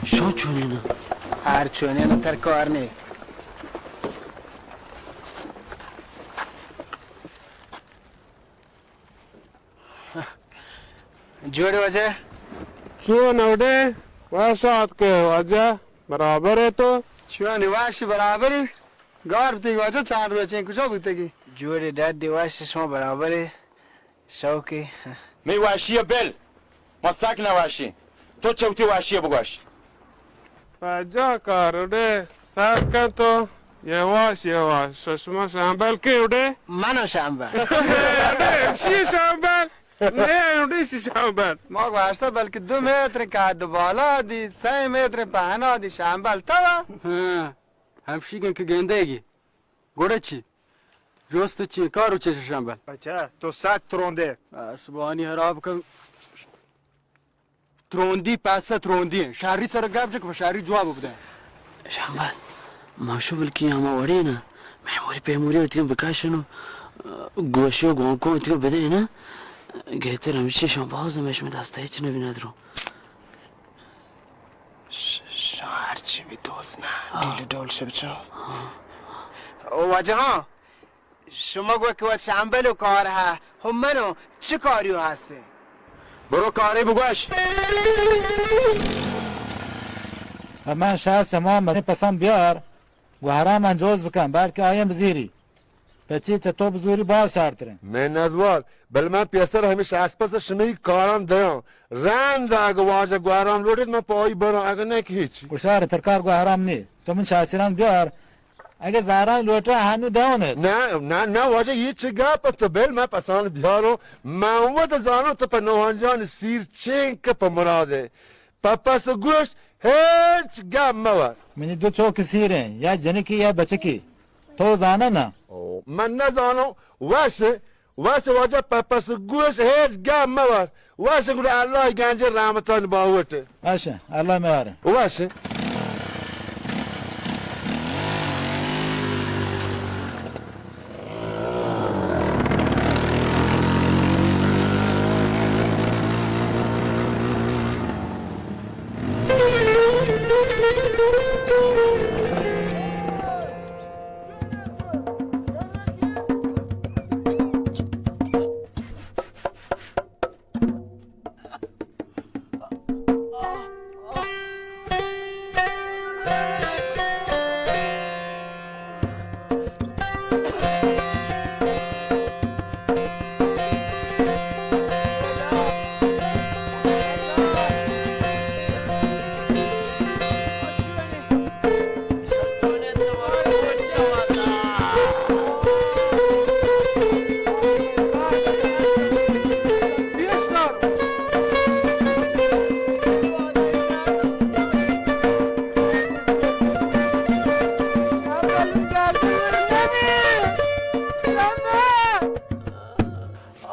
شو چونین؟ هر چونین تر کار نی. جوڑ ئے واجہ؟ چون ئے وڑے؟ وش آتکے واجہ، برابر ئے تو؟ چون ئے وش، برابر ئے؟ گار بوتگی واجہ، چند روچ ایں کجا بوتگی؟ جوڑ ئے ڈڈ ئے، وش ئے، شما برابر ئے؟ شوقی. می واشی ءَ بل، ما سک نہ واشیں. تو چہ وتی واشی ءَ بگوش. پجا کارڈے سر کن تو، یواش یواش. شما شامبل کے اڈے؟ منو شامبل. اڈے، شی شامبل. نے اڈے، شی شامبل. ما گوشتا بلکہ دو متر قد بالا دی، سئے متر پہنا دی شامبل تو. ہاں، ہمشی گن کہ گندے گی. گڑا چی؟ جست چی؟ کارو چش شامبل؟ اچھا، تو سک تروندے. آسمانی حراب کن. تروندی، پیسہ تروندی. شہری سر گپ جک، شہری جواب بدے. شامبل، ما شو بلکی ہما وڑے نا. میموری پیموری وتی بکاشنو. گوشو گونکو وتی بدے نا. گہتر ہمشی شما باز ہمیش میں دستا ہچ نبی ندرو. ش-، شما ہرچی بی دوست نہ، ہاں. ڈیل ڈول شب چو. ہاں. او واجہ ہاں، شما گو کہ وت شامبل و کار ہا، ہو منو چی کاریو ہستے؟ برو کارے بگوش. من شاہ سما مزین پسند بیار، گوہرام من جوز بکن، بلکہ آیم بزیری. پچی چہ تو بزوری باز شارتریں. منتوار، بل من پیسر ہمیش آسپاس شمئی کاران دیاں. رند اگہ واجہ گوہرام لوٹیت، من پہ آئی براں، اگہ نہ کہ ہچ. گشار ترکار گوہرام نی. تو من شاسران بیار. اگہ زاران لوٹا ہنو دیونت. نہ، نہ، نہ واجہ، یہ چہ گپ تو بل من پسان بیاروں. من وت زانوں تو پہ نوہنجان سیر چینک پہ مرادے. پہ پس گوشت ہیچ گپ مور. منی دو چوک سیریں، یا جنکی یا بچکی. تو زانہ نا؟ او، من نزانوں. وش، وش واجہ، پہ پس گوش ہیچ گپ مور. وش گڑا اللہ گنج رحمتان باوٹ. وش، اللہ میار. وش.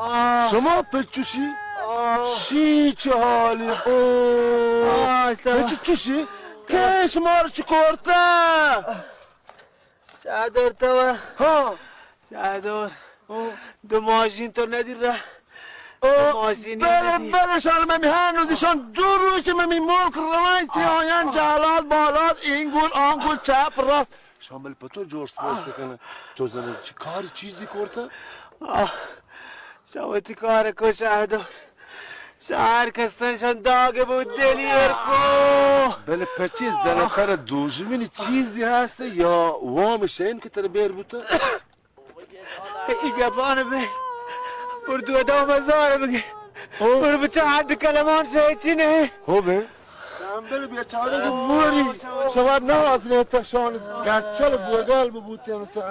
آہ. شما پچوشی؟ آہ. شی چه حالی؟ اوه. آه، اشتر. پچ چوشی؟ که شما رو چی کرده؟ چادر تو؟ ها. چادر. اوه. دو ماشین تو ندی را؟ اوه. دو ماشین بله، ندی. بله، شان ممی هنو دیشان دو روز ممی ملک روان تی آه، آیان آه. جالات بالات، این گل، آن گل، چپ راست. شامل پتو جوش پوش کنه. تو زنه چه کاری چیزی کرته؟ آه، شاوتی کار کو شاهدو. شهر کسن شان داگ بود دلی ارکو. بله پچی زنه تر دوژمنی چیزی هسته یا وام شین که تر بیر بوته؟ ای گپان به. بر دو دا مزار بگی. او. بر بچه حد کلمان شای چی نه؟ هو به. شامبل بیچاره که موری شواد نه حاضر تا شان گچل بوگل ببوتن تا.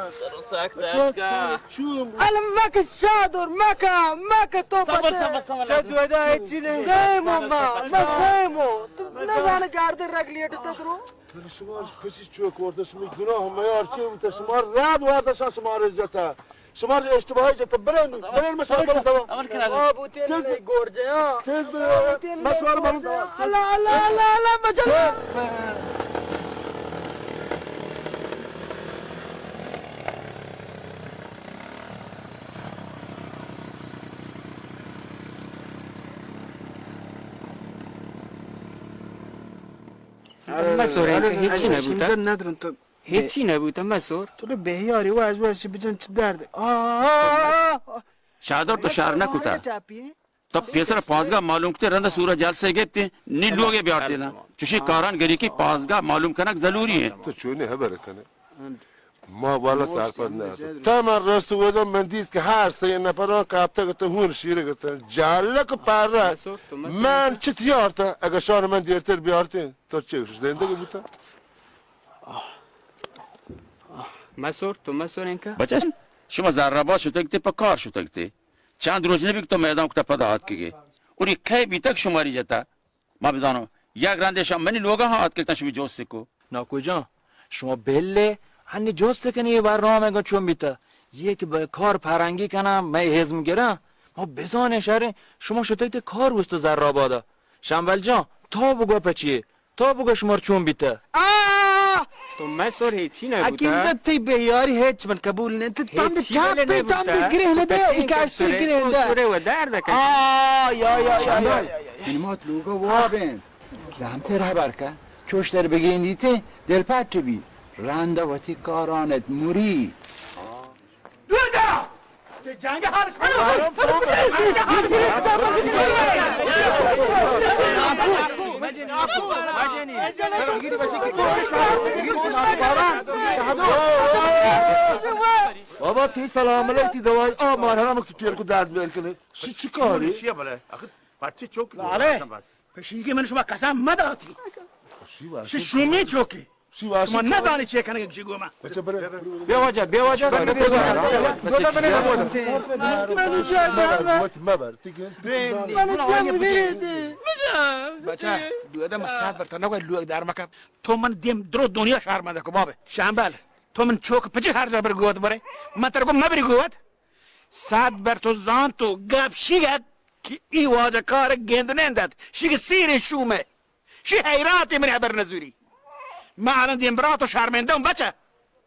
سخت چون است که. چون؟ الان مکه شادور مکه، مکه تو صبر، پته. صبر، صبر، چه صبر. دو دا هیچی نه. سیمو ما، ما سیمو. تو نزانه گارده رگ لیٹ تدرو. شما پچی چوک ورتا، شما گناہ میار چی بوتا؟ شما رد ورتا، شما شما رد جتا، شما اشتباہی جتا. برین، برین، مشورہ برین. گورجیا. چیز بہ مشورہ برین. اللہ، اللہ، اللہ، اللہ، بچا. مسور، ہچی نہ بوتا. ہچی نہ بوتا مسور. تو بے یاری واز واز بجن چ درد. آہ، آہ، آہ. شادر تو شہر نہ کتا. تو پیسر پانزگاہ معلوم کتے، رند سورا جلسے گپتے، نی لوگے بیارتے نا. چوشی کاران گری کی پانزگاہ معلوم کنک ضروری ہے. تو چونے خبر کنے؟ ما والا سرپد نہ اتوں. تا من رست ودم، من دیست کہ ہر سہ نفران کپتگ اتن، ہون شیرگ اتن. جالک پرہ. من چت یارتن، اگہ شان من دیرتر بیارتین، تو چے زندگ بوتن؟ مسور، تو مسور انکا. بچہ، شما زرآباد شتگ تے، پہ کار شتگ تے. چند روچ نبی کہ تو میدان کتا پدا آتکگے. اور یہ کئے بیتگ شماری جتا؟ ما بزانو، یک رندے شما منی لوگا ہاں آتکگ تاں شمی جوست کو. ناکو جان، شما بلے ہنی جوست کنی، یہ بار رام گو چون بیتا. یہ کہ بہ کار پرنگی کنا، میں ہزم گرا. ما بزانے شریں، شما شتگ تے کار وستو زرآبادا. شمبل جان، تو بگو پچیے، تو بگو شمار چون بیتا. آہ! تو مسور ہچی نہ بوتا. حکیم جان، تئی بے یاری ہچ من قبول نہ. تو تند چاپ پہ تند گرہ نہ دے، ایک ایسے گرہ نہ دے. آہ، یا، یا، یا، یا، یا. این مات لوگا وابن. لامتر خبر کن. چوشتر بگیندیتے، دل پٹ بی. رند وتی کارانت مری. دور جا! جنگ حال شما. بابا، تئی سلام علیک، تئی دوائی آ مار حرام، تو چیر کو دست بیر کنے. شی چی کاری؟ شی بلے. آخر پرچی چوک؟ لاله، بس. پشیگی من شما قسم مداتی. شی شومی چوکی. شما نزانی چه کنگی چی گوما. بیا واجہ، بیا واجہ. بچہ، دو دم سات بر تنگا لوگ در مکم. تو من دیم درو دنیا شهر مند کو بابه. شامبل، تو من چوک پچی هر جا بر گوت بره. من تر کو مبری گوت. سات بر تو زان تو گپ شیگت. کہ ای واجہ کار گند نند ات، شی کہ سیر شومه، شی حیرات من خبر نزوری. ما الان دیم برات و شرمنده اوں بچه.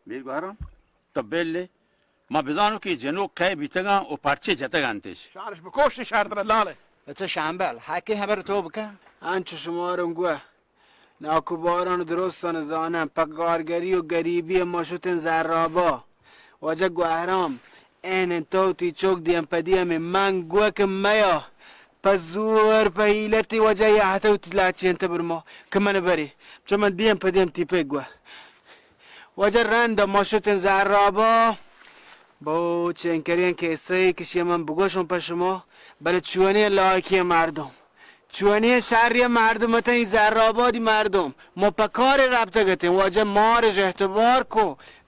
میر گوهران، تو بل، ما بزانو کہ جنوک کئے بیتگاں و پرچے جتگ انتش. شارش بکوش شهر در لاله. بچه شامبل، حقی خبر تو بکن. انچو شمارم گوه. ناکو باران و درستان زانم، پہ کارگری و گریبی ما شتن زرابا. واجہ گوہرام، این انت تو تی چوک دیم پہ دیمی من گوہ کہ میا پہ زور پہ حیلتی واجہ یا حتی وتی لاچی انت بر ما کہ من بری. چو من دیم پہ دیم تی پہ گوہ. واجہ رند ما شتن زرابا. بو چنکرین کیسے کشی من بگوشم پہ شما، بلے چونی لایکی مردم. چونیں شریں مردم اتاں، اے زرآبادی مردم. ما پہ کارے رپتگ اتیں، واجہ مارش اعتبار کو،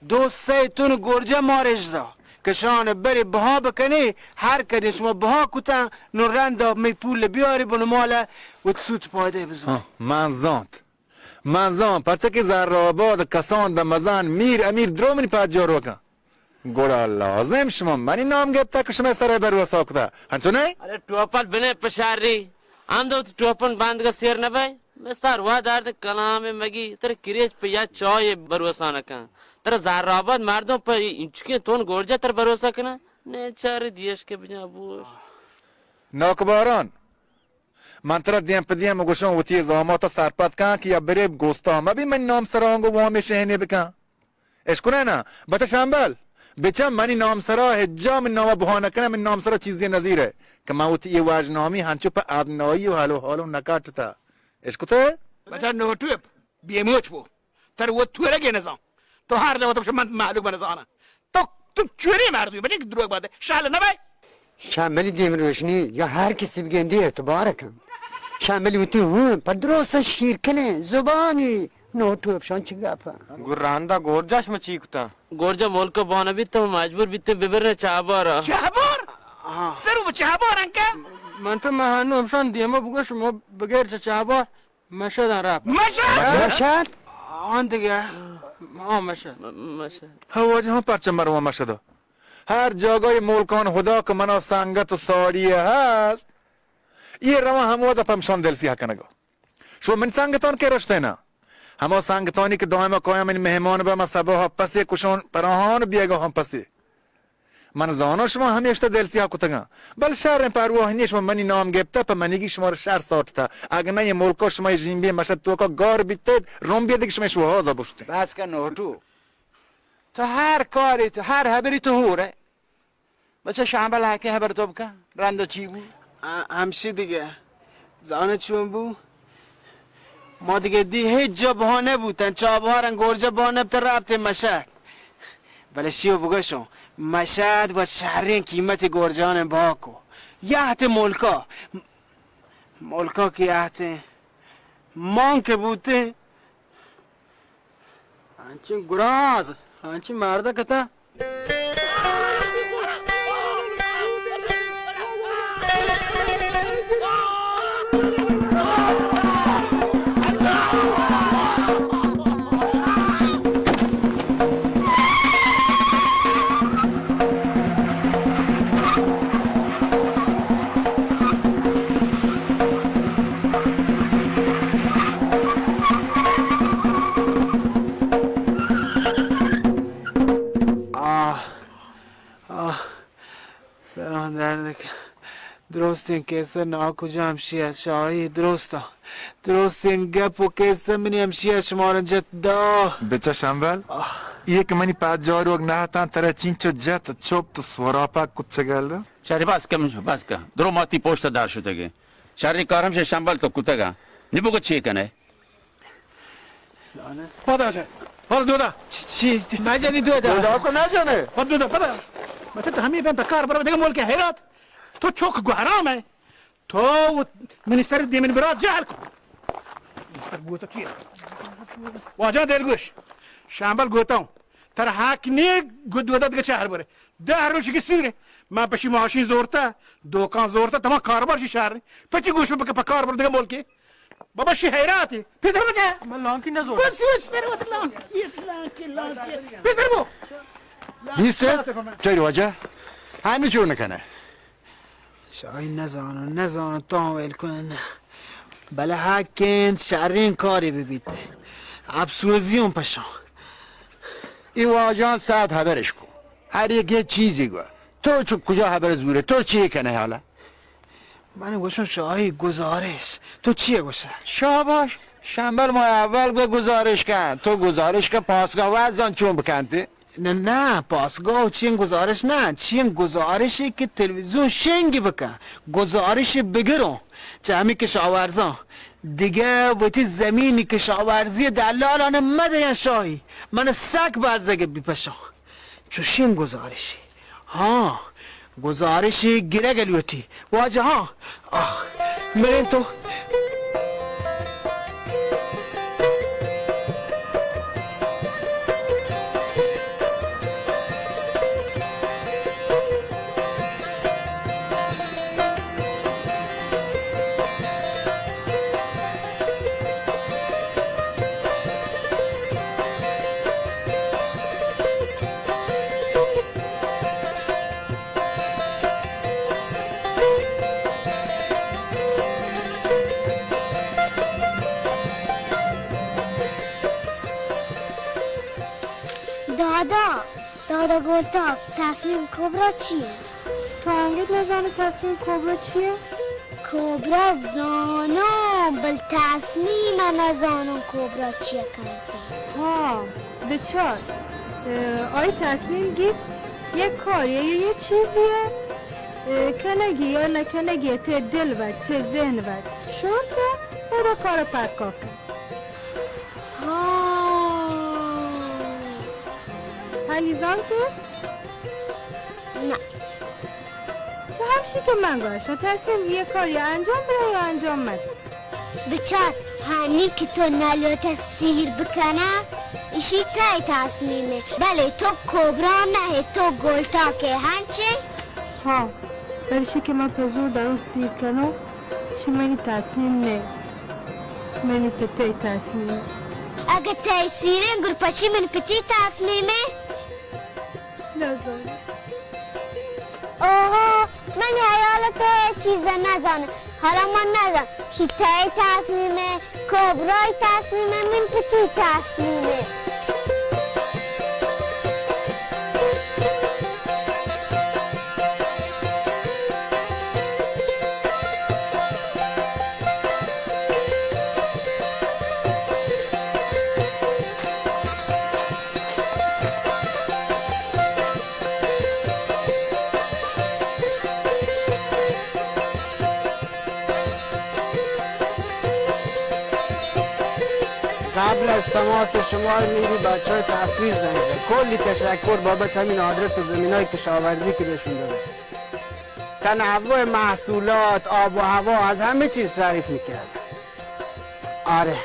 دو سئے تن گرجہ مارش دا. کشان برے بہا بکنے، ہر کدیں شما بہا کتاں، نو رندا می پول بیاری بن مالا وت سوت پایدہ بزن. ہاں، من زانت. من زان، پرچا کہ زرآباد، کسان، دمزان، میر، امیر درو منی پجار وکن. گڑا لازم شما منی نام گپتا کہ شما سر بروسا کتا. انچو نہ؟ ارے ٹوپل بنے پشاری. ہم دو ٹوپن باندگا سیر نہ بے. میں سر وا دارد کلام مگی تر کریچ پہ یا چائے بروسا نہ کن. تر زرآباد مردم پہ انچکیں تون گورجا تر بروسا کنا. نے چار دیش کے بجا بوش. ناکباران، من ترا دیم پہ دیم گوشاں، وتی زاماتا سرپد کن کہ یا برے گوستا مبی، من نام سرا آنگو وامے شہنے بکن. اشکنئے نا؟ بچہ شمبل، بچہ منی نام سرا ہجا من نام بہا نکنہ، من نام سرا چیزے نزیرہ کہ من وتی اے واجنامی ہنچو پہ ادنائی و حال و حالو نکاٹتا. اشکتہ؟ بچہ نوٹوپ، بیموچ بو. تر وت تورگے نزان. تو ہر جا وت بشو من مہلوک بہ نزاناں. تو، تو چوری مردمی بچے کہ دروگ باتے. شال نہ بے. شاملی دیم روشنی یا ہر کسی بگندی اعتبار کن. شاملی وتی ہوں، پر درست شیر کنے، زبانی، نو ٹوپ شان چی گپا. گراندا گورجا شما چی کتا؟ گورجا ملک بان بیت، مجبور بیت ببرن چابارا. چابار؟ ہاں. سر و چابار انکا؟ من پہ مہانو ہمشان دیما بگوش، ما بغیر چہ چابار مشہداں رپت. مشہد؟ مشہد؟ آن دگہ؟ ہاں، مشہد۔ م-، مشہد۔ ہو واجہ، ہم پرچہ مرواں مشہد؟ ہر جاگہ ملکان ہدا کہ منا سنگت و ساڑی ہست، یہ رواں ہمودا پمشان دل سیاہ کنگا۔ شو من سنگتان کہ رشتہ نا؟ ہما سنگتانی کہ دائما کایا من مہمان با، ما صباح پسے کشان پراہان بیگا ہم پسے۔ من زاناں شما ہمیشتہ دل سیاہ کتگاں، بل شریں پرواہ نیست، شما منی نام گپتہ، پہ منیگی شما را شر ساٹتہ۔ اگہ نہ، یہ ملکا شما یہ ژیمبی مشہد توکا گار بیتید، رم بیدگ شما شوہازا بشتیں۔ بس کن نوٹو، تو ہر کاری، تو ہر ہبری تو ہورے۔ بچہ شامبل، ہکے ہبر تو بکن، رند چی بو؟ آ، ہمشی دگہ۔ زانہ چون بو؟ ما دگہ دی ہچ جا بہا نبوتن، چابہارن گورجا بہا نبتن، رپتن مشہد۔ بلے شیو بگوشوں، مشہد و شریں قیمت گورجان بہا کو۔ یہت ملکا، ملکا کہ یہت مان کہ بوتیں، انچیں گراز، انچیں مردک اتاں۔ آہ، آہ، سران درد کن۔ درستیں کسہ ناکجا ہمشی است شاہی، درستاں۔ درستیں گپ و کسہ منی ہمشی است، شمارا جت دا۔ بچہ شمبل، آہ۔ یہ کہ منی پاد جاروگ نہ اتاں، ترا چینچو جت، چپ تو سوراپا کت چگل دا۔ شری بس کن، بس کن۔ درو ماتی پوشت دار شتگے۔ شری کارم شے شمبل تو کتگا۔ نبو کو چی کنے؟ پدا جا۔ پدا دودا۔ چی، چی؟ نہ جانی دودا۔ دودا کو نہ جانے۔ پدا دودا، پدا۔ مطلب تو ہمیں پہ کار برو دگہ ملک حیرات۔ تو چوک گو حرام ہے۔ تو منی سر دیمن برات جہل کو۔ منی سر گوتا چی؟ واجہ دلگوش۔ شامبل گوتا ہوں۔ تر حق نی گو دودا دگہ چہر برے۔ دہ روش کی سیرے۔ من پشی ماشین زورتا، دوکان زورتا، تمام کاروبار شی شہر۔ پچی گوش پہ کار برو دگہ ملک۔ بابا شی حیرات ہے۔ پیدر بجا۔ من لانکی نہ زور۔ بس سوچ تر وت لانکی، لانکی، لانکی۔ پیدر بو۔ دیستے؟ چوری واجہ؟ ہنو چون نکنہ؟ شاہی نزانو، نزانو، تو ویل کن۔ بلے حق انت شرین کاری ببیت۔ افسوزی اوں پشاں۔ ای واجان ساعت حبرش کو۔ ہر یک یہ چیزی گو۔ تو چو کجا حبر زورے؟ تو چی کنے حالا؟ من گوشم شاہی گزارش۔ تو چی گوشے؟ شاباش۔ شمبل ما اول گو گزارش کن۔ تو گزارش کن پاسگاہ وزان چون بکنتی؟ نہ، نہ، پاسگاہ چین گزارش نہ، چین گزارشی کہ تلویزیون شنگ بکن، گزارش بگروں چہ ہمیں کشاورزاں، دگہ وتی زمینی کشاورزی دلالان مدین شاہی، من سک بزگ بی پشاں۔ چوشین گزارشی۔ ہاں، گزارشی گرگ لوٹی۔ واجہ ہاں، آہ، مرین تو۔ دادا، دادا گلتاک، تصمیم کبرا چیه؟ تو انگت نزانه تصمیم کبرا چیه؟ کبرا زانم، بل تصمیم نزانم کبرا چیه کنته. ها، بچار. اه، آئی تصمیم گیت، یک کاری یا یک چیزی، اه، کنگی یا نکنگی، تے دل وت، تے ذہن وت شور کن، پدا کار پکا کن. ها. هنی زانته؟ نه. تو همشی که من گوشم، تصمیم یه کاری انجام بده یا انجام مده. بچار، هنی که تو نلوته سیر بکنه، ایشی تای تصمیمه. بله، تو کبرا نه، تو گلتاکه، هنچه؟ ها، بلشی که من پزور در اون سیر کنم، شی منی تصمیم نه، منی پتای تصمیم. اگہ تئی سیریں گڑا پچی من پتی تصمیمے؟ نزاناں۔ اوہو، من حیال تو اے چیز نزاناں۔ حالا من نزاناں، شی تئی تصمیمے، کبرای تصمیمے، من پتی تصمیمے۔ قبل از تماس شما میری بچه‌های تصویر زنگ زد. کلی تشکر بابت همین آدرس زمینای کشاورزی که بهشون داده. تنوع محصولات، آب و هوا، از همه چیز تعریف می‌کرد. آره.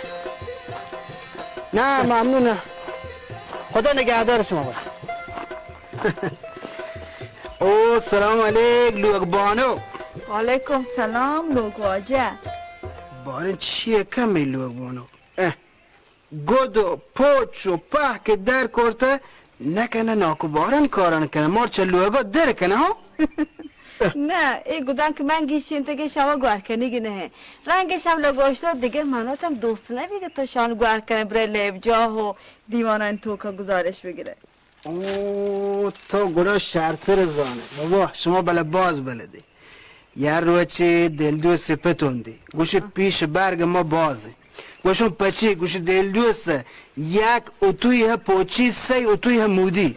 نه، ممنونم. خدا نگهدار شما باشه. او، سلام علیک، لوگ بانو. وعلیکم سلام، لوگ واجه. بارین چیه کمی لوگ بانو؟ اه. گد و پوچ و پهک در کرته، نکنه ناکو باران کاران کنه، مار چه لوگا در کنه ها؟ نه، ای گدان که من گیشینتگه شما گوهر کنیگی نه. رنگش هم لگوشتو دیگه مناتم دوست نبی که تو شان گوهر کنه بره لیب جاه و دیوانان توکا گزارش بگیره. او، تو گڑا شرتر زانے. بابا، شما بلے باز بلدی. یا روچے دلدوست پتوندی. گوشی پیش برگ ما بازیں. گوشون پچی، گوشی دلدوست یک اتوی ہے پوچی، سی اتوی ہے مودی.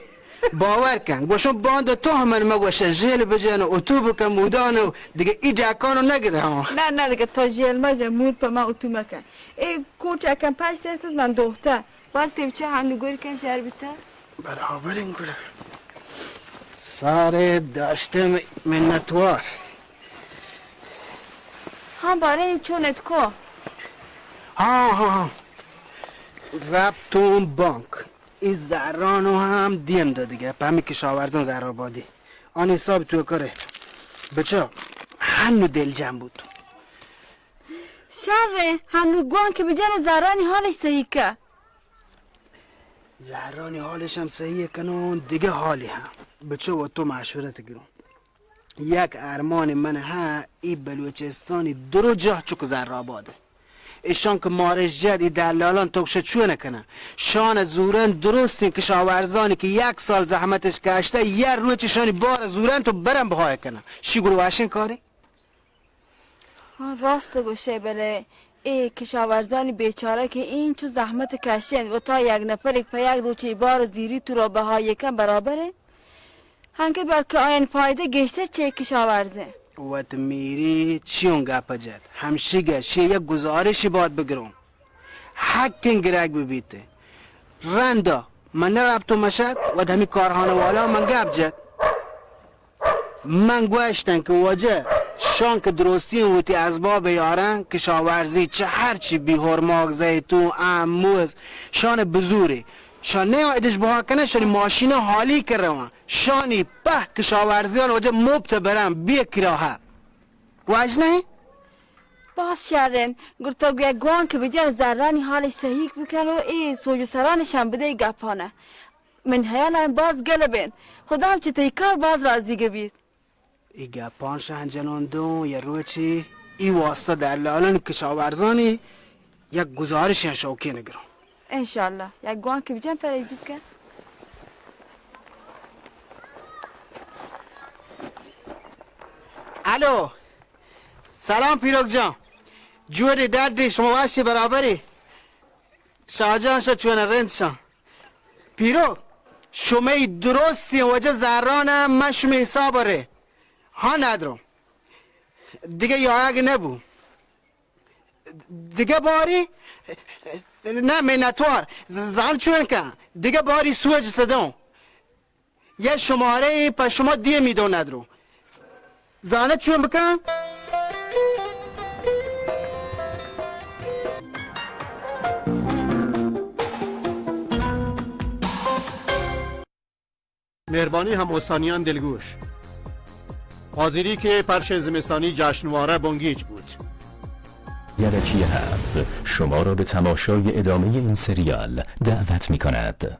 باور کن، گوشون باند تو ہمن مگوش، ژیل بجن و اتو بکن مودان و دیگه ای ڈکانو نگره ها. نه، نه، دیگه تو ژیل مجن، مود په من اتو مکن. ای کوٹ یکم پشت من دوخته. بار تیوچه هنو گور کن شهر بیته. برابرین گڑا. سارے داشتم منتوار. ها، بارے چون اتکو؟ ها، ها، ها. رپتون بانک. ای زرانو هم دیم دا دیگه. په همی کشاورزان زر آبادی. آن حساب تو کره. بچه، هنو دل جمع بود. شر، هنو گوان که بجن زرانی حالش صحیح که. زهرانی حالش هم صحیح کنون، دیگه حالی هم. بچه و تو مشورت گرون. یک ارمان من ها ای بلوچستانی درو جاه چک زر آباده. ایشان که مارش جد ای دلالان تو گوشه چونه کنه. شان زورن درستین کشاورزانی که یک سال زحمتش کشته، یه روچ شانی بار زورن تو برن بهای کنه. شی گروه وشین کاری؟ ها، راست گوشه، بله ای کشاورزانی بیچاره که این چو زحمت کشین و تا یک نفر یک په یک روچی بار زیری تو را بهای کن برابره؟ هنگه بلکه آیان فایده گیشتر چه کشاورزه. وت میری چیون گپ جد؟ همشیگه شی یک گزارشی باد بگرون. حقین گرگ ببیت. رندا من نرفت و مشد و همی کارخانه والا من گپ جد. من گوشتن که واجه شان که درستی وتی اسباب یارن، کشاورزی چه هرچی بی، هرماغ، زیتون، ام، موز، شان بزوری. شان نه ادش بها کنه، شانی ماشین حالی که روان. شانی په کشاورزیان واجه مبت برن، بی کراهه. واج نه؟ باز شرن، گر تو گویا گوان که بجن زرانی حالش صحیح بکن و ای سوج و سرانش هم بده ای گپانه. من حیالم باز گل بین. خدا هم چه تئی کار باز راضی گبیت. ای گپان شهن جنون دون، یه روچی ای واسطه دلالان کشاورزانی یک گزارش شوقی نگرون. انشاءالله. یک گوان که بجن پر ایزید کن. الو. سلام پیروک جان. جوڑی، دردی، شما واشی برابری؟ شاجان شا چون رند شان. پیرو، شمئی درستیں وجہ زہران ء، من شمے حساب ء رہت. ہاں ندروں. دگہ یایگ نہ بو. دگہ باری؟ نہ منتوار. ز-، زان چون کن. دگہ باری سوج تدوں. یک شمارہ پہ شما دیمی دوں ندروں. زانت چون بکن؟ مہربانی ہم استانیان دلگوش. حاضری کہ پرش زمستانی جشنوارہ بنگیج بوت. یدکی هفت شما را به تماشای ادامهٔ این سریال دعوت می‌کند.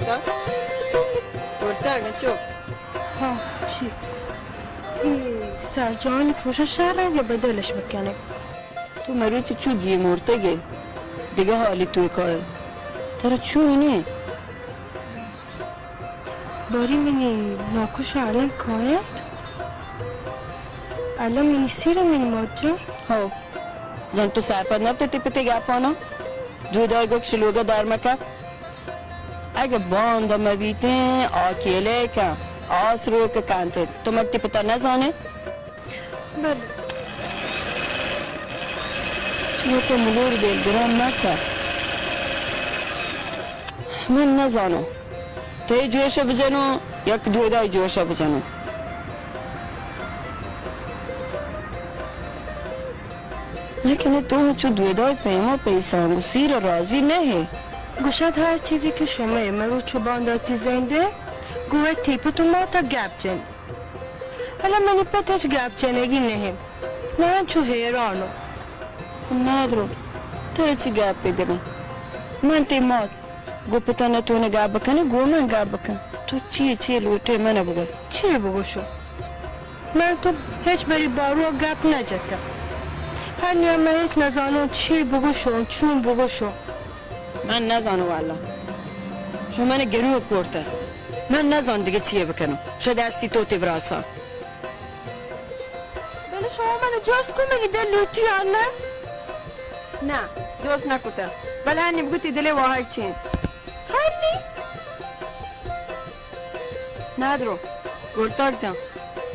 گرتگ؟ گرتگ، چپ. ها، چی؟ اے سرجانی پروشا شر انت یا بدلش بکنگ؟ تو مروچی چو گی مرتگے، دگہ حالی توکائے. ترا چو نے؟ باری منی ناکوش الم کاینت؟ الم منی سیر منی مات جان؟ ہو. زن تو سرپد نبتے تی پتے گپانا؟ دودای گوک شلوگا در مکہ. اگہ باندا مبیتیں، آکیلے کن، آس روک کنت. تو مگتی پتا نزانے؟ بلے. شما تو ملور دل گران مکہ. من نزانو. تئی جوش بجنو، یک دودای جوش بجنو. لیکن تو چو دودای پیما پیسان گو سیر راضی نہ ہے. گوشت ہر چیزی کہ شما مروچ و بانداتی زندے، گوہ تی پت و ماتا گپ جن. حالا منی پت ہچ گپ جنگی نہ ہے. من چو حیرانو. نادرو، ترا چی گپ دنی؟ من تی مات. گو پتا نتونے گپ بکنے، گو من گپ بکن. تو چی چی لوٹے من بگو؟ چی بگوشو؟ من تو ہچ بری بارو گپ نہ جتا. ہر نیا من ہچ نزانو چی بگوشو، چون بگوشو. من نزانو واللہ. شما من گنوک برتا. من نزان دیگه چی بکنو. شد استی تو تی براسا. بلے شما من جست کو منی دل لوٹی آن نہ؟ نہ، جست نہ کتا. بلے ہنی بگو تی دلے واہگ چین؟ ہنی؟ نادرو، گلتاک جان،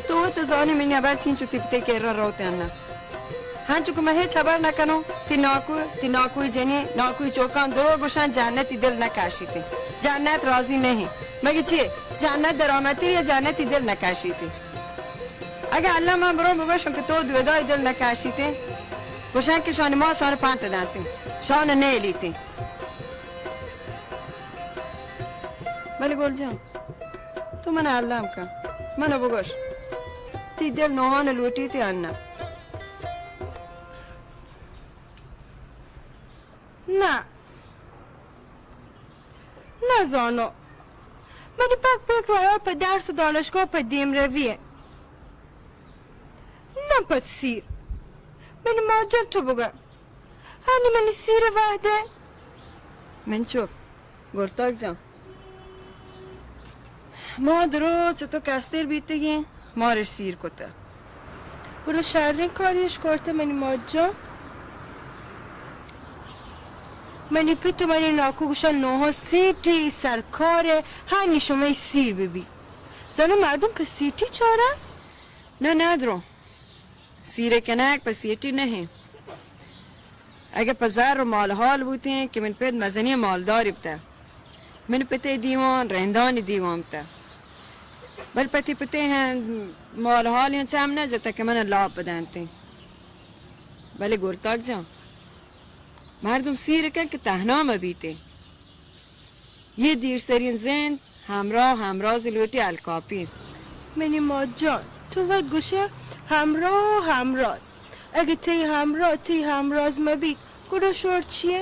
تو وت زانی منی ہبر چین چو تی پتے کرا روتے آن نہ؟ ہنچو کہ من ہچ ہبر نہ کنو، تی ناکو، تی ناکوی جنی، ناکوی چوکان درو گوشان جنتی دل نہ کاشیتے. جنت راضی نہیں. مگی چی؟ جنت درامتی یا جنتی دل نہ کاشیتے. اگہ اللہ من برو بگوشم کہ تو دودای دل نکاشیتے، گوشن کہ شان ما شان پانت دانتے، شان نیلیتے. بلے گل جان، تو من اللہ کن، منو بگوش، تی دل نوحان لوٹیتے انا؟ نہ. نزانو. منی پک پکر و ہیال پہ درس و دانشگاہ پہ دیم روی انت. نہ پہ سیر. منی مات جان تو بگو. ہنی منی سیر وہدے. من چک. گلتاک جان. ما دو روچ تو کستر بیتگیں، مارش سیر کتہ. گڑا شریں کاریش کرتہ منی مات جان. منی پت و منی ناکو گوشن نوحا سیٹی سرکارے، ہنی شمئے سیر ببی. زانو مردم پہ سیٹی چارہ؟ نہ، نہ درو. سیر کنگ پہ سیٹی نہ انت. اگہ پہ زر و مال حال بوتیں کہ من پت مزنیں مالداری بوتہ، من پتے دیوان رندانی دیوان بوتہ، بل پتی پتے ہیں مال حال ہیں چم نہ جتہ کہ من لاپ بدنتیں. بلے گلتاک جان، مردم سیر کن کہ تہنا مہ بیتیں. یہ دیرسرین زند ہمراہ ہمراز لوٹی الکاپی. منی مات جان، تو وت گوشے ہمراہ و ہمراز. اگہ تئی ہمراہ تئی ہمراز مہ بیت، گڑا شور چیے؟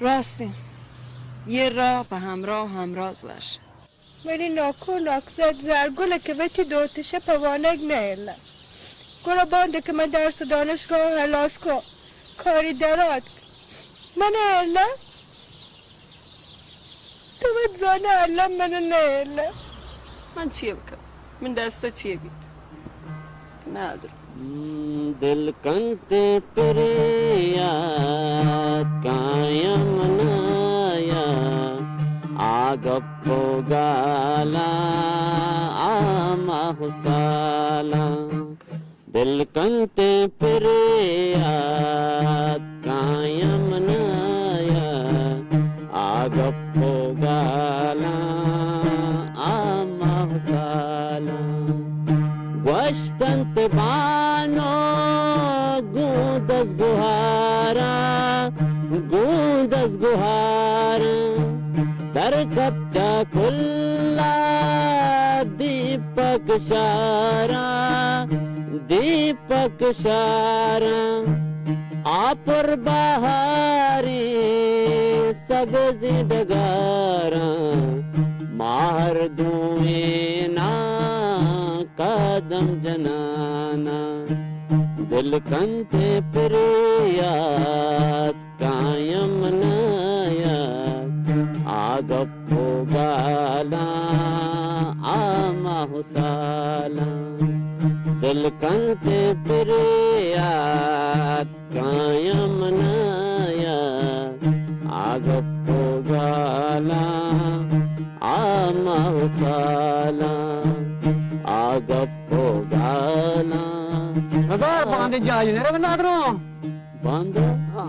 راستیں، یہ راہ پہ ہمراہ و ہمراز وش. منی ناکو ناکزد زرگل کہ وتی دوتشہ پہ وانگ نہ ایلہ. گڑا باندہ کہ من درس و دانشگاہ ہلاس کو، کاری دراتک. من ایلہ. تو وت زانہ اللہ من نہ ایلہ. من چی بکن؟ من دستا چی بیت؟ نادر. دل کنتے پریات کایا منایا، آ گپ و گالا، آ ماہ و سالا. دل کنتے پریات کایا منایا، آ گپ و گالا، آ ماہ و گوھاراں، در کپچا کلا دیپک شاراں، دیپک شاراں، آ پر بہاریں سبزیں ڈگاراں، ما ہر دوئیناں قدم جناناں، دل کنت پریات کایم نایات، آ گپ و گالاں، آ ماہ و سالاں، دل کنت پریات کایم نایات، آ گپ و گالاں، آ ماہ و سالاں، آ گپ و گالاں۔ نزار باندے جاہی نرو نادرو۔ باندا؟ ہاں۔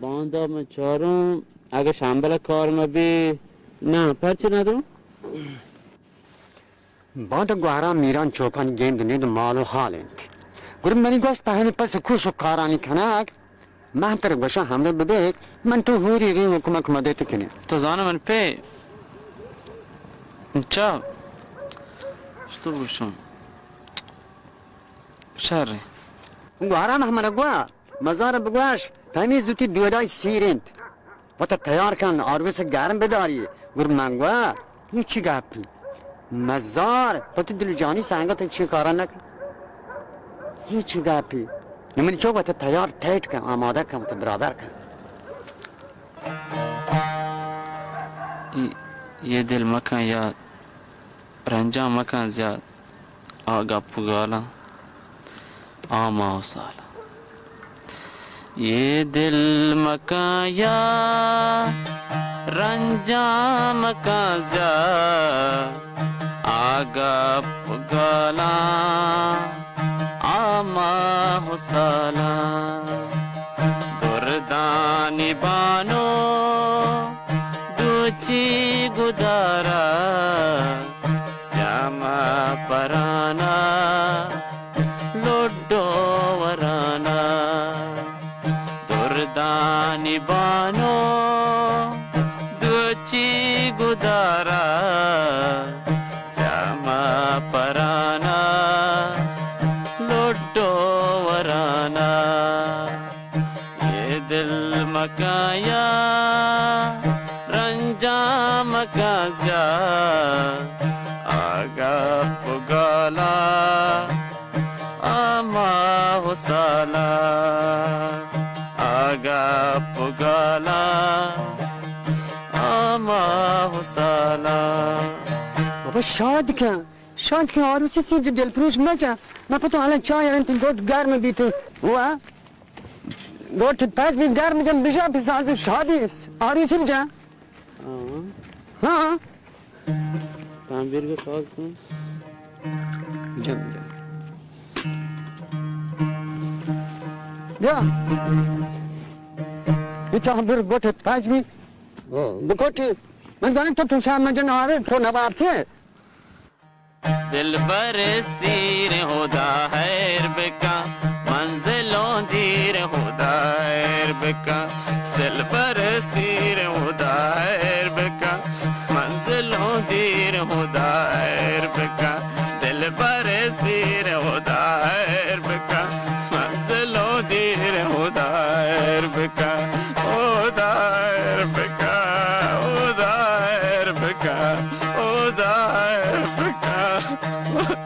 باندا من چاروں، اگہ شمبل کار مہ بی، نہ، پرچہ نداروں؟ باندا گوہرام میران چوپانی گند نند مال و حال انت۔ گڑا منی گوشت پہ ہمے پس و کوش و کارانی کنگ، من ترا گوشاں ہمراہ ببیت، من تو ہوری ریم و کمک مدت کنیں۔ تو زانہ من پہ چا شتو گوشوں۔ شر۔ گوہرام ہمراہ گوا۔ مزار بگوش، پہ ہمے زوتی دودائی سیر انت۔ وتا تیار کن، آروس گرم بداری۔ گڑا من گوا، یہ چی گپی؟ مزار، پہ تو دل جانی سنگت چی کارا نکن؟ یہ چی گپی؟ نمنی چوک وتا تیار ٹائٹ کن، آمادہ کن، وتا برابر کن۔ یہ، یہ دل مکن یاد۔ رنجاں مکن زیات آ گپ و گالاں، آ ماہ و سالاں۔ یہ دل مکن یاد، رنجاں مکن زیات آ گپ و گالاں، آ ماہ و سالاں۔ دردانی بانو دوچی گدارا، سیاہ ماہ پرانا لڈو ورانا۔ دردانی بانو دوچی گدارا، سیاہ ماہ پرانا لڈو ورانا۔ یہ دل مکن یاد، رنجاں مکن زیات، آ گپ و گالاں، آ ماہ و سالاں، آ گپ و گالاں، آ ماہ و سالاں۔ بابا شاد کن، شاد کن، آروسی سیر دلپروش مجن۔ من پہ تو الان چاہ یارن، تئی گوٹ گرم بیت۔ وا۔ گوٹ پچ بی گرم جن بجا، پہ ساز شادی آروسی بجا۔ ہاں۔ ہاں۔ تانبیر کو ساز کن۔ جن، جن۔ بیا۔ یہ تانبیر گوٹ پچ بی۔ بکوٹی۔ من زانم تو، تو شام مجن آرے، تو نواب سے۔ دلبر سیر ہدا ہیر بکن، منزلوں دیر ہدا ہیر بکن۔ دلبر سیر ہدا ہیر بکن، منزلوں دیر ہدا ہیر بکن۔ دلبر سیر ہدا ہیر بکن، منزلوں دیر ہدا ہیر بکن۔ ہدا ہیر بکن، ہدا ہیر بکن۔ ہدا ہیر بکن۔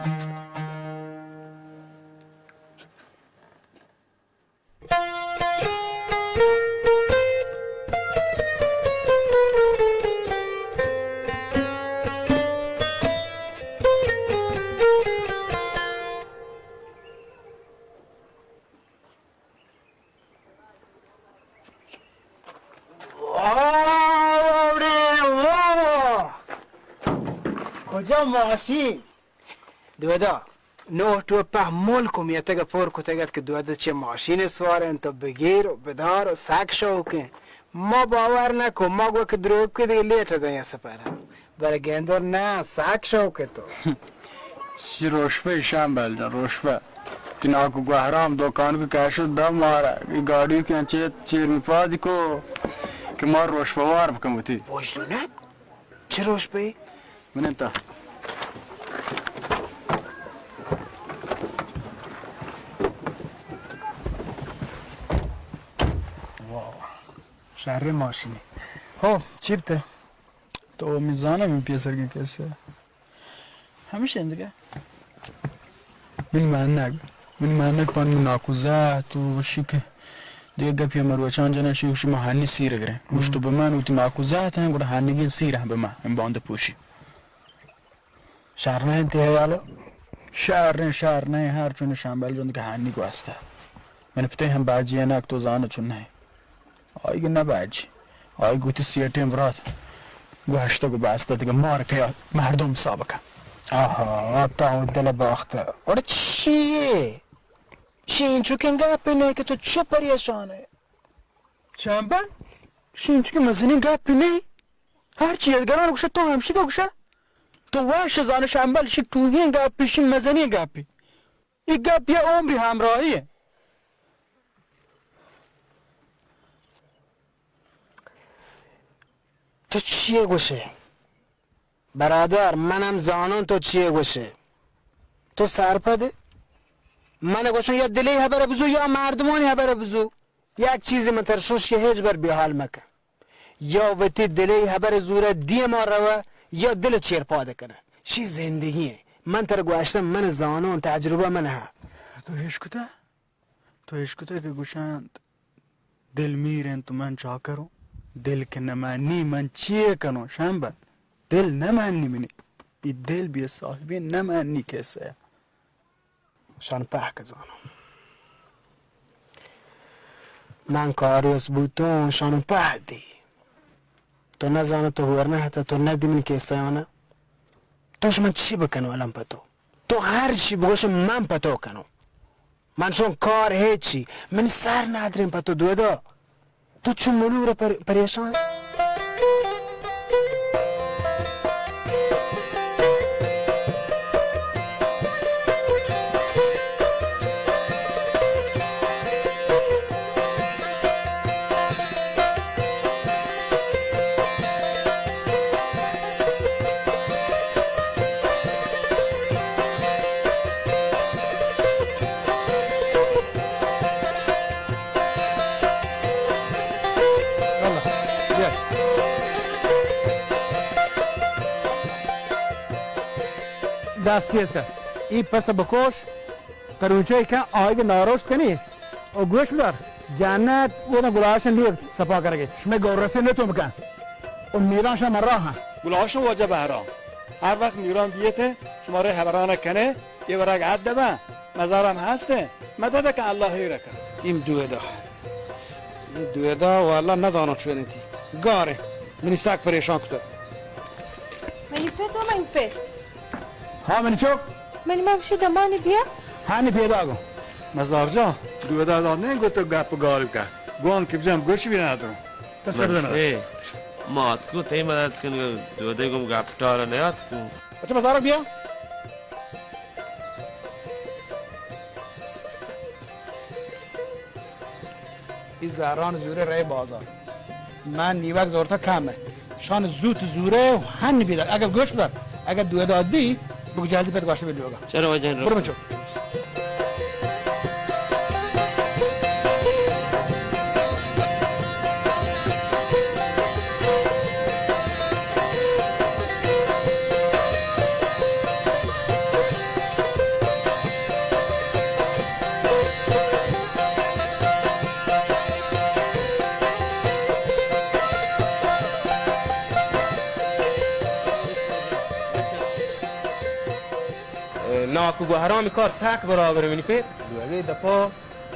آوڑے واہ واہ۔ کجا ماشین؟ دودا، نو ٹوپہ ملک و میتگ پر کتگ ات کہ دودا چہ ماشین سوار انت و بگیر و بدار و سک شوق انت۔ ما باور نکو، ما گو کہ دروگ کہ دیگہ لیٹ دیں سفر۔ بلے گندور نہ، سک شوق تو۔ شی روشپہ شامبل جان، روشپہ۔ ناکو گوہرام دکان کو کشت دا مارا، ای گاڑی کہ انچے چیر می پاد کو کہ مار روش پوار بکن وتی۔ وجدونه؟ چه روش پی؟ من انت۔ واہ، شہر ماشینی۔ ہو، چی بتے؟ تو می زانہ من پیسر کے کیسے؟ ہمیش انت دگہ۔ منی مانگ، منی مانگ پان من ناکوزہ تو گوشی کہ دگہ گپی مروچان جنہ شی گوشی ما ہانی سیر گریں۔ گوشت تو بمان وتی ناکوزہ تن گڑا ہانگین سیر ہم بما، ہم باند پوشی۔ شہر نہ انت ہیالو؟ شہر نہ، شہر نہ، ہر چون شامبل جند کہ ہانی گواستا۔ من پتے ہم باجی انک تو زانہ چون نہ۔ آئی نہ باجی۔ آئی گوتی سیٹیں برات۔ گوشتگ و باستا دگہ مار کیا مردم سابقہ۔ آہا، تا و دل باخت۔ اور چیے؟ چینچو کنگا پہ نہیں کہ تو چپ پریشان ہے۔ چمبل؟ چینچو کہ مزنی گپ نہیں۔ ہر چیز گران گوشہ تو ہمشی کا گوشہ۔ تو وش زانہ شمبل شی ٹوہیں گپ، شی مزنی گپ۔ ای گپ یا عمری ہمراہی ہے۔ تو چیے گوشے؟ برادر، منم زانون تو چیے گوشے۔ تو سرپدے؟ من گوشن یا دلی حبر بزو یا مردمانی حبر بزو۔ یک چیزی من تر شوش کہ ہیچ بر بیحال مکن۔ یا وتی دلی حبر زورہ دیما روہ یا دل چیر پاد کنہ۔ شی زندگی ہے۔ من تر گوشتم من زانون تجربہ من ہا۔ تو ہیش کتا؟ تو اشکتہ کہ گوشنت، دل میر انت و من چاکروں، دل کہ نمانی من چیے کنوں؟ شمبل، دل نمانی منی، ای دل بے صاحبی نمانی کسہ۔ شان پہک زانوں۔ من کاریوس بوتوں، شان پہ دی۔ تو نزانہ، تو ہور نہ ہتہ، تو ندی من کسہ آنہ۔ تو شمن چی بکنو الان پہ تو؟ تو ہر چی بگوش من پہ تو کنو۔ من شون کار ہیچی۔ من سر ندرین پہ تو دودا۔ تو چو ملور پر-، پریشان۔ دست تیز کن۔ ای پس بکوش۔ تروچے کن، آیگ ناروشت کنی و گوش بدار، جنت و گلاش نیک سپا کرگی۔ شمے گور رسے نتون بکن و میران شما راہ۔ گلاش واجہ بہرام، ہر وقت میران بیتے، شما رے حبران کنے، یہ ورگ عد دبا، مزارم ہستے، مدد کن اللہ ہی رکن۔ ایم دویدا۔ ایم دویدا واللہ نزانم چونی تی۔ گارے، منی سک پریشان کتا۔ منی پت و منی پت۔ ہاں، منی چک۔ منی مگشی دمانی بیا۔ ہانی پیدا گو۔ مزار جان، دودا داد نہیں گو تو گپ گال کا۔ گوان کہ بجم گوش بھی نہ درو۔ پس من بدن۔ اے، مات کو تی مدد کن، دودا گم گپ ٹال نیات کو۔ اچھا، مزار بیا۔ ای زہران زورے رئے بازار۔ من نیوک زورتا کم ہے۔ شان زوت زورے و ہن بیدار۔ اگر گوش بدار، اگر دودا دی، بگو جلدی پت گوشت بی لوگا۔ چلو واجہ۔ برو بچو۔ ناکو گوہرام کار سک برابر منی پت۔ لوگے دپا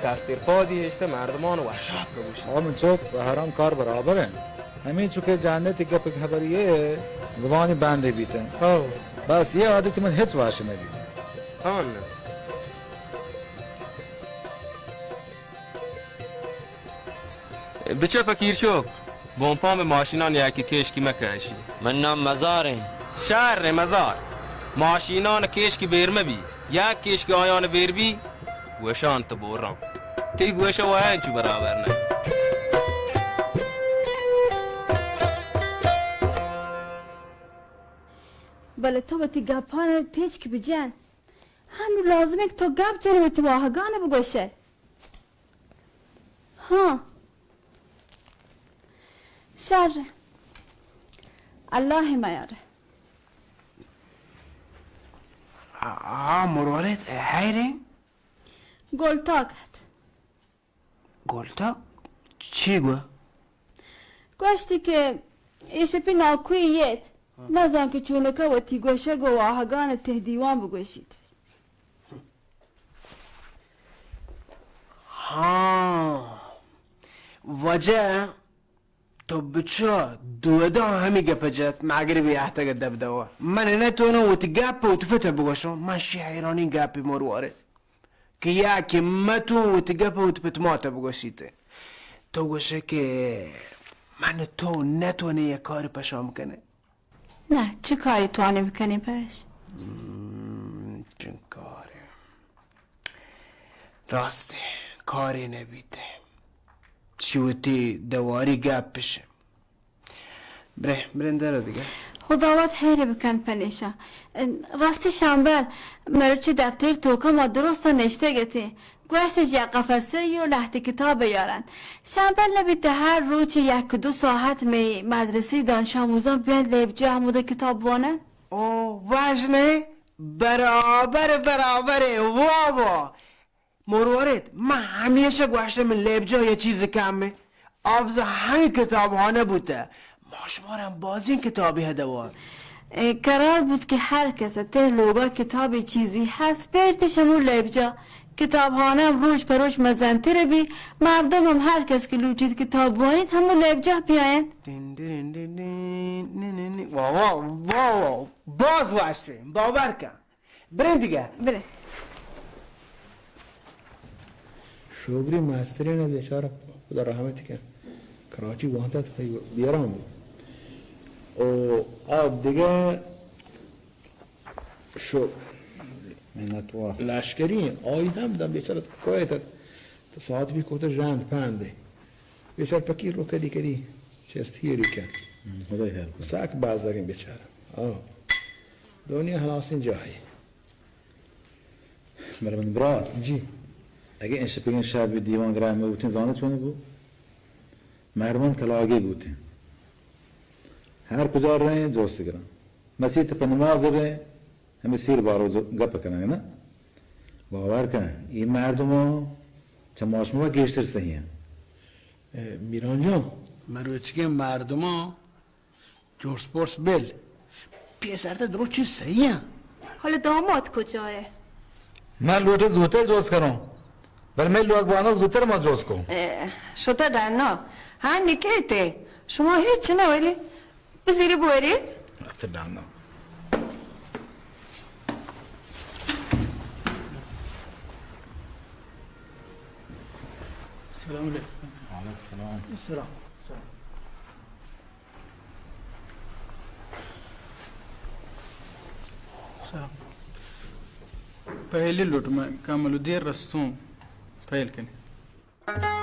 کستر پادی اشتے مردمان وحشت کبوش۔ آ من چوک گوہرام کار برابر ہیں۔ ہمیں چونکہ جاننے تی گپ خبری ہے، زبانی بندے بیتن۔ ہاں۔ بس یہ عادت من ہچ واش نبی۔ ہاں۔ بچہ فقیر چوک، بونپان بہ ماشینان یکی کیشکی مکشی۔ من نام مزار ہیں۔ شر مزار۔ ماشینان کیشکی بیر مبی۔ یک کیشکی آیان بیر بی، گوشان تو بوراں۔ تئی گوش ءَ وایاں چو برابر نہ۔ بلے تو وتی گپان ءَ تچک بجن۔ ہنو لازم انت کہ تو گپ جن، وتی واہگان ءَ بگوش ئے۔ ہاں۔ شر۔ اللہ میار۔ آ، آ، مروارید، حیریں؟ گلتاک ات۔ گلتاک؟ چی گو؟ گوشتی کہ اے شپی ناکوئی یت، نزان کہ چونکا وتی گوشگ و واہگان تہ دیوان بگوشیت۔ ہاں، وجہ تو بچا دودا ہمی گپ جت، مغربی اہتگ دب دوا۔ من نہ تو نہ وتی گپ وتی پت بگوشوں، من شی حیرانی گپی مروارے کہ یا کہ متو وتی گپ وتی پت مات بگوشیت۔ تو گوشے کہ من تو نہ تو نہ یک کار پشام کنے۔ نہ، چه کاری توانیں بکنیں پرش؟ ہم، چه کارے؟ راستے، کارے نبیتے۔ چی وتی دواری گپ پشے۔ برے، برے اندر دیگه۔ خداوند خیر بکن پنیشا۔ راستی شامبل، مروچی دفتر توکا ما درست نشته گتی۔ گوشتش یک قفسه یو لهتی کتاب بیارن۔ شمبل نبیت هر روچ یک دو ساعت می مدرسی دانش آموزان بیان لیبجا همود کتاب بوانن؟ او، واجنه؟ برابر، برابر، وا وا. مروارید، من همیشه گوشته من لیبجا یه چیز کمه. آبزا همین کتابخانه بوته. ما شما را هم بازین کتابی هدوار. اه، قرار بود که هر کس ته لوگا کتابی چیزی هست، بیرتش همو لیبجا. کتابخانه هم روچ په روچ مزنتر بی، مردم هم هر کس که لوٹید کتاب بوانید، همو لیبجا بیاین. دین، دین، دین، دین، نی، نی، نی. وا، وا، وا، وا. باز واشتیم، باور کن. بریں دگہ۔ بریں۔ شوگری مسترین ء بیچارہ خدا رحمت کن۔ کراچی وانتت، ہئی بیران بو۔ او آ دگہ شو منتوار۔ لشکری ہیں، آئی ہم دم بیچارہ کویت ات۔ تو ساعت بھی کوتا ژند پندے۔ بیچار پکی رو کدی کدی چست ہیری کن۔ ہم، خدای خیر کن۔ ساک بازارین بیچارہ۔ آ۔ دنیا ہلاسین جاہی۔ بلے من برات۔ جی۔ اگہ انشپگین شپ بی دیوان گران مہ بوتین، زانت چونی بو؟ مردمان کلاگی بوتین۔ ہر کجا رہیں جوست گران۔ مسیت پہ نماز رہیں، ہمیں سیر بارو جو گپ کنن نا۔ باور کن، ای مردمان چہ ما شما گیشتر صحیح ہیں۔ اے، میران جان، مروچگیں مردمان جوڑ سپورس بل۔ پیسر تے درو چیز صحیح ہیں۔ حالا داماد کجا ہے؟ من لوٹے زوتر جوز کروں۔ بل میں لوگ بانو زوتر ما جوز کو۔ اے، شتا ڈرنا۔ ہاں، نکے تے۔ شما ہیچ نہ وری۔ بزیری بوری۔ اچھا، ڈرنا۔ السلام علیکم۔ وعلیکم السلام۔ السلام۔ السلام۔ پہلی لوٹ میں کامل دیر رستوں پہل کنی۔